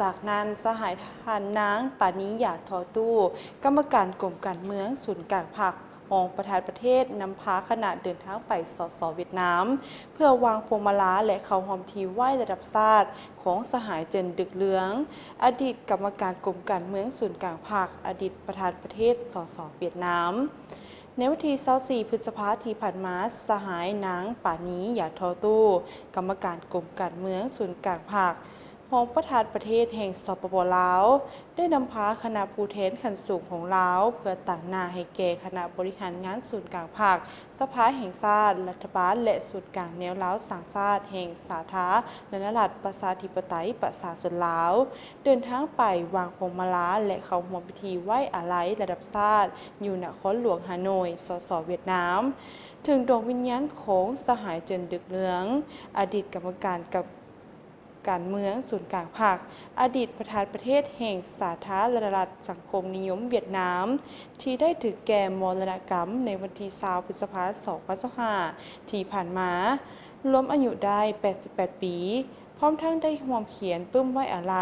ຈາກນັ້ນ ສະຫາຍທ່ານນາງ ປານີ ຢາທໍຕູ້ ກຳມະການກົມການເມືອງສູນກາງພັກ ຮອງປະທານປະເທດ ນຳພາຄະນະເດີນທາງໄປ ສສ ຫວຽດນາມ ເພື່ອວາງພວງມາລາ ແລະ ເຂົ້າຮ່ວມພິທີໄຫວ້ລະດັບຊາດ ຂອງສະຫາຍ ເຈິນ ດຶກເລື່ອງ ອະດີດກຳມະການກົມການເມືອງສູນກາງພັກ, ອະດີດປະທານປະເທດ ສສ ຫວຽດນາມ. ໃນວັນທີຊາວສີ່ ພຶດສະພາທີ່ຜ່ານມາ, ສະຫາຍນາງ ປານີ ຢາທໍຕູ້ ກຳມະການກົມການເມືອງສູນກາງພັກ, ຮອງປະທານປະເທດແຫ່ງ ສປປ ລາວ ໄດ້ນຳພາຄະນະຜູ້ແທນຂັ້ນສູງຂອງລາວ ເພື່ອຕາງໜ້າໃຫ້ແກ່ຄະນະບໍລິຫານງານສູນກາງພັກ, ສະພາແຫ່ງຊາດ, ລັດຖະບານ ແລະ ສູນກາງແນວລາວສ້າງຊາດ ແຫ່ງສາທາລະນະລັດ ປະຊາທິປະໄຕ ປະຊາຊົນລາວ ເດີນທາງໄປວາງພວງມາລາ ແລະ ເຂົ້າຮ່ວມພິທີໄວ້ອາໄລລະດັບຊາດ ຢູ່ນະຄອນຫຼວງຮ່າໂນ້ຍ, ສສ ຫວຽດນາມ ເຖິງດວງວິນຍານຂອງສະຫາຍ ເຈິນ ດຶກເລື່ອງ ອະດີດກຳມະການກັບ ການເມືອງສູນກາງພັກ, ອະດີດປະທານປະເທດແຫ່ງສາທາລະນະລັດສັງຄົມນິຍົມຫວຽດນາມ ທີ່ໄດ້ຖືກແກ່ມໍລະນະກຳໃນວັນທີຊາວ ພຶດສະພາ ສອງພັນຊາວຫ້າ ທີ່ຜ່ານມາ, ລວມອາຍຸໄດ້ ແປດສິບແປດ ປີ, ພ້ອມທັງໄດ້ຮ່ວມຂຽນປຶ້ມໄວ້ອາໄລ,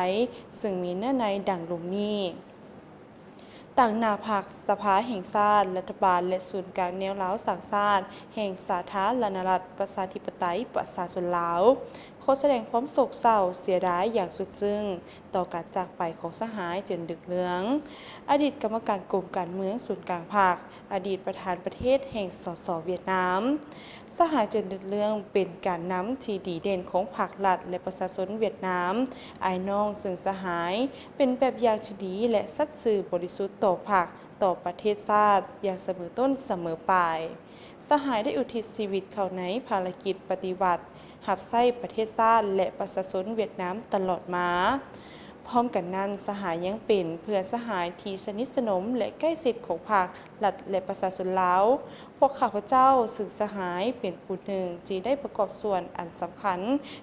ເຊິ່ງມີເນື້ອໃນດັ່ງລຸ່ມນີ້. ຕາງໜ້າພັກ, ສະພາແຫ່ງຊາດ, ລັດຖະບານ ແລະ ສູນກາງແນວລາວສ້າງຊາດ ແຫ່ງສາທາລະນະລັດ ປະຊາທິປະໄຕ ປະຊາຊົນລາວ ຂໍສະແດງຄວາມໂສກເສົ້າເສຍດາຍຢ່າງສຸດຊຶ້ງ ຕໍ່ການຈາກໄປຂອງສະຫາຍ ເຈິນ ດຶກເລື່ອງ ອະດີດກຳມະການກົມການເມືອງສູນກາງພັກ, ອະດີດປະທານປະເທດແຫ່ງ ສສ ຫວຽດນາມ. ສະຫາຍ ເຈິນ ດຶກເລື່ອງ ເປັນການນຳທີ່ດີເດັ່ນຂອງພັກ, ລັດ ແລະ ປະຊາຊົນຫວຽດນາມ ອ້າຍນ້ອງ, ເຊິ່ງສະຫາຍເປັນແບບຢ່າງທີ່ດີ ແລະ ສັດຊື່ບໍລິສຸດຕໍ່ພັກ, ຕໍ່ປະເທດຊາດຢ່າງສະເໝີຕົ້ນສະເໝີປາຍ. ສະຫາຍໄດ້ອຸທິດຊີວິດເຂົ້າໃນພາລະກິດປະຕິວັດ, ຮັບໃຊ້ປະເທດຊາດ ແລະ ປະຊາຊົນຫວຽດນາມຕະຫຼອດມາ. ພ້ອມກັນນັ້ນ, ສະຫາຍຍັງເປັນເພື່ອນສະຫາຍທີ່ສະໜິດສະໜົມ ແລະ ໃກ້ຊິດຂອງພັກ, ລັດ ແລະ ປະຊາຊົນລາວ. ພວກຂ້າພະເຈົ້າ, ເຊິ່ງສະຫາຍເປັນຜູ້ໜຶ່ງທີ່ໄດ້ປະກອບສ່ວນອັນສຳຄັນ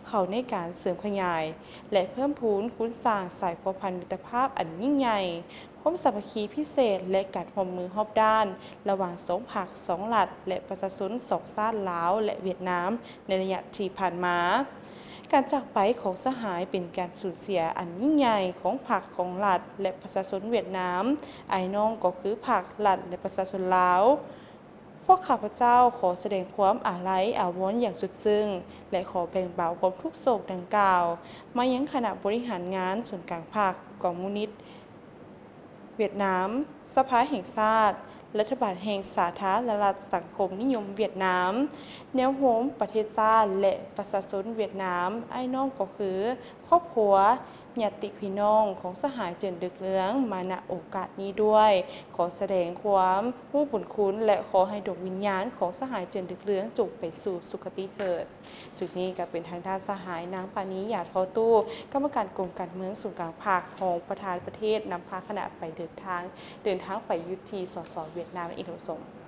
ເຂົ້າໃນການເສີມຂະຫຍາຍ ແລະ ເພີ່ມພູນຄູນສ້າງສາຍພົວພັນມິດຕະພາບອັນຍິ່ງໃຫຍ່, ຄວາມສາມັກຄີພິເສດ ແລະ ການຮ່ວມມືຮອບດ້ານ ລະຫວ່າງສອງພັກ, ສອງລັດ ແລະ ປະຊາຊົນສອງຊາດ ລາວ ແລະ ຫວຽດນາມ ໃນໄລຍະທີ່ຜ່ານມາ. ການຈາກໄປຂອງສະຫາຍເປັນການສູນເສຍອັນຍິ່ງໃຫຍ່ຂອງພັກ, ຂອງລັດ ແລະ ປະຊາຊົນຫວຽດນາມ. ອ້າຍນ້ອງກໍຄືພັກ, ລັດ ແລະ ປະຊາຊົນລາວ. ພວກຂ້າພະເຈົ້າຂໍສະແດງຄວາມອາໄລອາວອນຢ່າງສຸດຊຶ້ງ ແລະ ຂໍແບ່ງເບົາຄວາມທຸກໂສກດັ່ງກ່າວມາຍັງຄະນະບໍລິຫານງານສູນກາງພັກຄອມມູນິດຫວຽດນາມ, ສະພາແຫ່ງຊາດ, ລັດຖະບານແຫ່ງສາທາລະນະລັດສັງຄົມນິຍົມຫວຽດນາມ, ແນວໂຮມປະເທດຊາດ ແລະ ປະຊາຊົນຫວຽດນາມ. ອ້າຍນ້ອງກໍຄືຄອບຄົວ, ຍາດຕິພີ່ນ້ອງຂອງສະຫາຍ ເຈິນ ດຶກເລື່ອງ ມາ ນະ ໂອກາດນີ້ດ້ວຍ. ຂໍສະແດງຄວາມຮູ້ບຸນຄຸນ ແລະ ຂໍໃຫ້ດວງວິນຍານຂອງສະຫາຍ ເຈິນ ດຶກເລື່ອງ ຈົ່ງໄປສູ່ສຸຄະຕິເຖີດ. ຈຸດນີ້ກໍເປັນທາງດ້ານສະຫາຍ ນາງ ປານີ ຢາທໍຕູ້ ກຳມະການກົມການເມືອງສູນກາງພັກ, ຮອງປະທານປະເທດ ນຳພາຄະນະໄປເດີນທາງ, ເດີນທາງໄປຢູ່ທີ່ ສສ ຫວຽດນາມ ນັ້ນເອງ ທ່ານຜູ້ຊົມ.